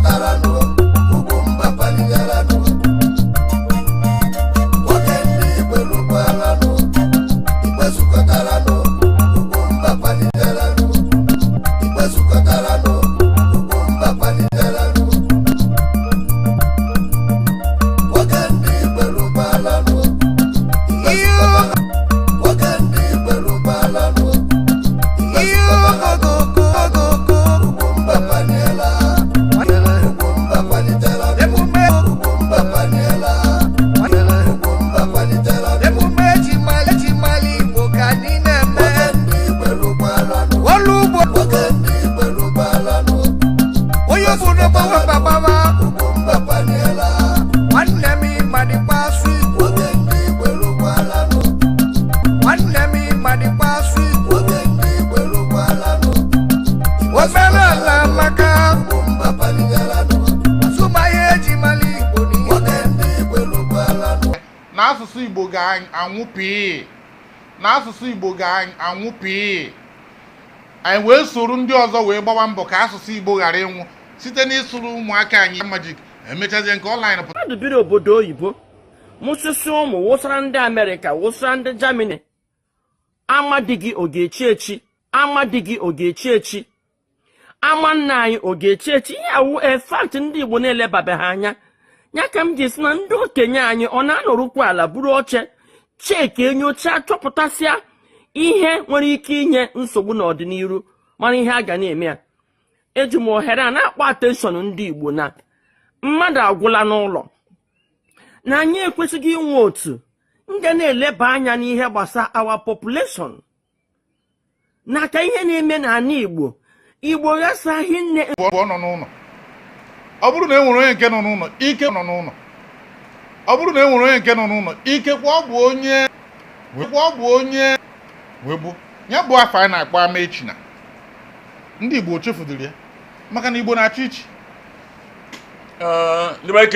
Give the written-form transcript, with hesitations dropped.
zukọtaranụ, Ugwumba kwaliteranụ. Nwoke ndị Igbo lụkwaranụ, Igbo zukọtaranụ, Ugwumba kwaliteranụ. Igbo zukọtaranụ, Ugwumba kwaliteranụ. Nwoke ndị Igbo lụkwaranụ, Igbo zukọtara. Nwoke ndị Igbo lụkwaranụ, Igbo zukọtaranụ. Ugwumba kwaliela, Ugwumba kwaliteranụ. Emume. Ugwumba kwaliela, Ugwumba kwaliteranụ. Emume eji mali Igbo ka anyị na-eme. Nwoke ndị Igbo lụkwaranụ, ọlụ ugbo. Nwoke ndị Igbo lụkwaranụ, Onye obodo gbawa gbawa. Ugwumba kwaliela. Nwanne m, ịmadịkwa asụ Igbo. Nwoke ndị Igbo lụkwaranụ, Nwanne m, ịmadịkwa asụ Igbo. Nwoke ndị Igbo lụkwaranụ, Omenala maka Ugwumba kwaliteranụ. Azụmahịa eji mali Igbo niile. Nwoke ndị Igbo lụkwaranụ. Na asụsụ Igbo ga-anwụ pii, na asụsụ Igbo ga-anwụ pii. Anyị wee soro ndị ọzọ wee gbawa mbọ ka asụsụ Igbo ghara ịnwụ site n'ịsụrụ ụmụaka anyị majik. Emechazie nke online pụta. Mmadụ biri obodo oyibo, mụsịsị ụmụ, wụsara ndị Amerịka, wụsara ndị Germany, amadịghị ọ ga-echi echi, amadịghị ọ ga-echi echi, ama nna anyị ọ ga-echi echi. Ihe awụ a fact ndị Igbo na-elebabeghị anya ya ka m ji si na ndị okenye anyị ọ na-anọrụkwa ala buru oche cheki, enyocha, chọpụtasịa ihe nwere ike inye nsogbu n'ọdịnihu, mara ihe a ga na-eme ya. Eji m ohere a na-akpọ attention ndị Igbo na mmadụ agwụla n'ụlọ, na anyị ekwesịghị inwe otu nga na-eleba anya n'ihe gbasa our population n'aka ihe na-eme n'ala Igbo. Igbo ghasaghị nne. Ọ nọ n'ụlọ. Ọ bụrụ na e nwere onye nke nọ n'ụlọ, ike nọ n'ụlọ. Ọ bụrụ na e nwere onye nke nọ n'ụlọ, ikekwe ọ bụ onye ọ bụ onye wegbu ya bụ afọ anyị na-akpọ ama echi na ndị Igbo chefudiri ya, maka na Igbo na-achọ ichi. Ndị be anyị.